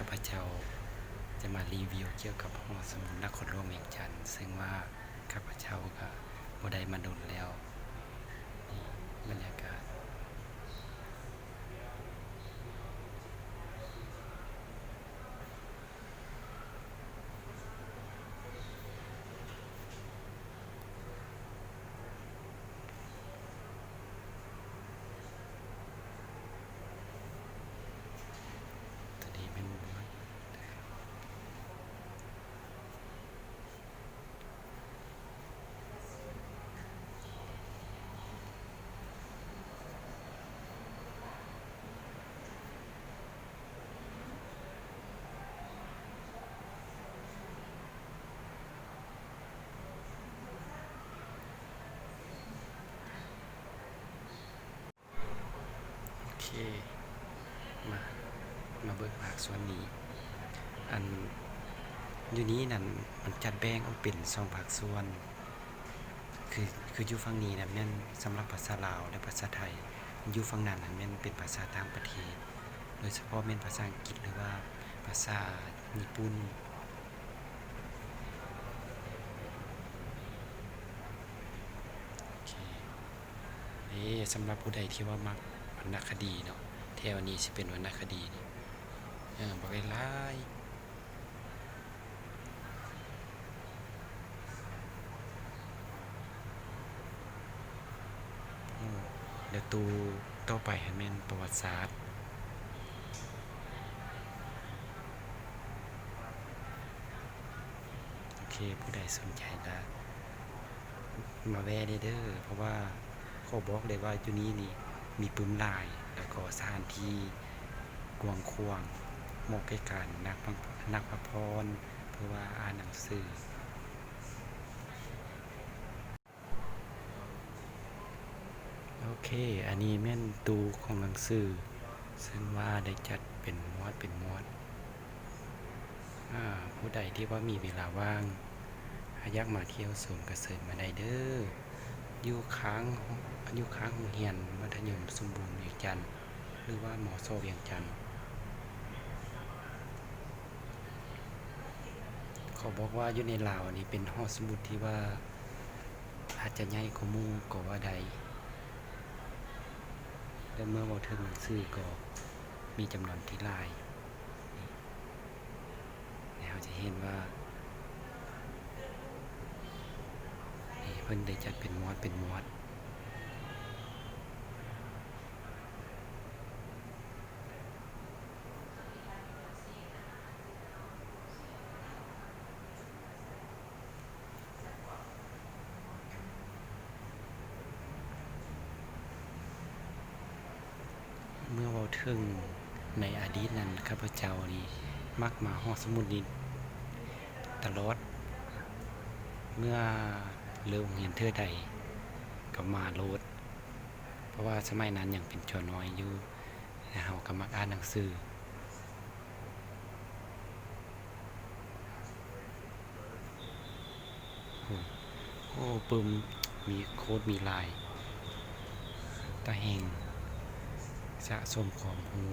ຂ້າພະເຈົ້າຈະມາຣີວິວກ່ຽວກັບຫໍສະໝຸດນະຄອນຫຼວງວຽງຈັນ ເຊິ່ງວ່າຂ້າພະເຈົ້າກະບໍ່ໄດ້ມາດົນແລ້ວ. ນີ້ບັນຍາກາດ. ໂຕນີ້ແມ່ນ ໂອເຄ ມາ ມາເບິ່ງພາກສ່ວນນີ້. ອັນ ຢູ່ນີ້ນັ້ນ ມັນຈັດແບ່ງອອກເປັນສອງພາກສ່ວນ ຄື ຄືຢູ່ຝັ່ງນີ້ນະແມ່ນສຳລັບພາສາລາວ ແລະ ພາສາໄທ, ຢູ່ຝັ່ງນັ້ນຫັ້ນແມ່ນເປັນພາສາຕ່າງປະເທດ ໂດຍສະເພາະແມ່ນພາສາອັງກິດ ຫຼືວ່າພາສາຍີ່ປຸ່ນ. ໂອເຄ ເອີ ສຳລັບຜູ້ໃດທີ່ວ່າມັກວັນນະຄະດີເນາະ ແຖວນີ້ຊິເປັນວັນນະຄະດີນີ້ ເອີ ບັກຫຼາຍໆ. ໂອ້ ແລ້ວຕູ້ຕໍ່ໄປຫັ້ນແມ່ນປະຫວັດສາດ. ໂອເຄ ຜູ້ໃດສົນໃຈກະມາແວ່ໄດ້ເດີ້ ເພາະວ່າຂໍບອກເລີຍວ່າຢູ່ນີ້ນີ້ມີປຶ້ມຫຼາຍ ແລ້ວກໍສະຖານທີ່ກວ້າງຂວາງ ເໝາະແກ່ການນັກພັກ ນັກພັກຜ່ອນ ຫຼືວ່າອ່ານໜັງສື. ໂອເຄ ອັນນີ້ແມ່ນຕູ້ຂອງໜັງສື ເຊິ່ງວ່າໄດ້ຈັດເປັນໝວດເປັນໝວດ. ອາ ຜູ້ໃດທີ່ວ່າມີເວລາວ່າງ ຫາກຢາກມາທ່ຽວຊົມກະເຊີນມາໄດ້ເດີ້ ຢູ່ຂ້າງ ຢູ່ຂ້າງໂຮງຮຽນມັດທະຍົມສົມບູນວຽງຈັນ ຫຼືວ່າ ມສ ວຽງຈັນ. ຂໍບອກວ່າຢູ່ໃນລາວນີ້ເປັນຫໍສະໝຸດທີ່ວ່າອາດຈະໃຫຍ່ກວ່າໝູ່ກໍວ່າໄດ້ ແລະ ເມື່ອເວົ້າເຖິງໜັງສືກໍມີຈຳນວນທີ່ຫຼາຍ. ນີ້ ນີ້ເຮົາຈະເຫັນວ່າ ນີ້ເພິ່ນໄດ້ຈັດເປັນໝວດເປັນໝວດ. ເມື່ອເວົ້າເຖິງໃນອະດີດນັ້ນ ຂ້າພະເຈົ້ານີ້ມັກມາຫໍສະໝຸດນີ້ຕະຫຼອດ, ເມື່ອເລີກໂຮງຮຽນເທື່ອໃດກໍມາໂລດ, ເພາະວ່າສະໄໝນັ້ນຍັງເປັນຈໍນ້ອຍຢູ່ ແລະ ເຮົາກໍມັກອ່ານໜັງສື. ໂອ້ ໂອ້ ປຶ້ມ ມີໂຄດມີຫຼາຍ ຕາແຫ່ງສະສົມຄວາມຮູ້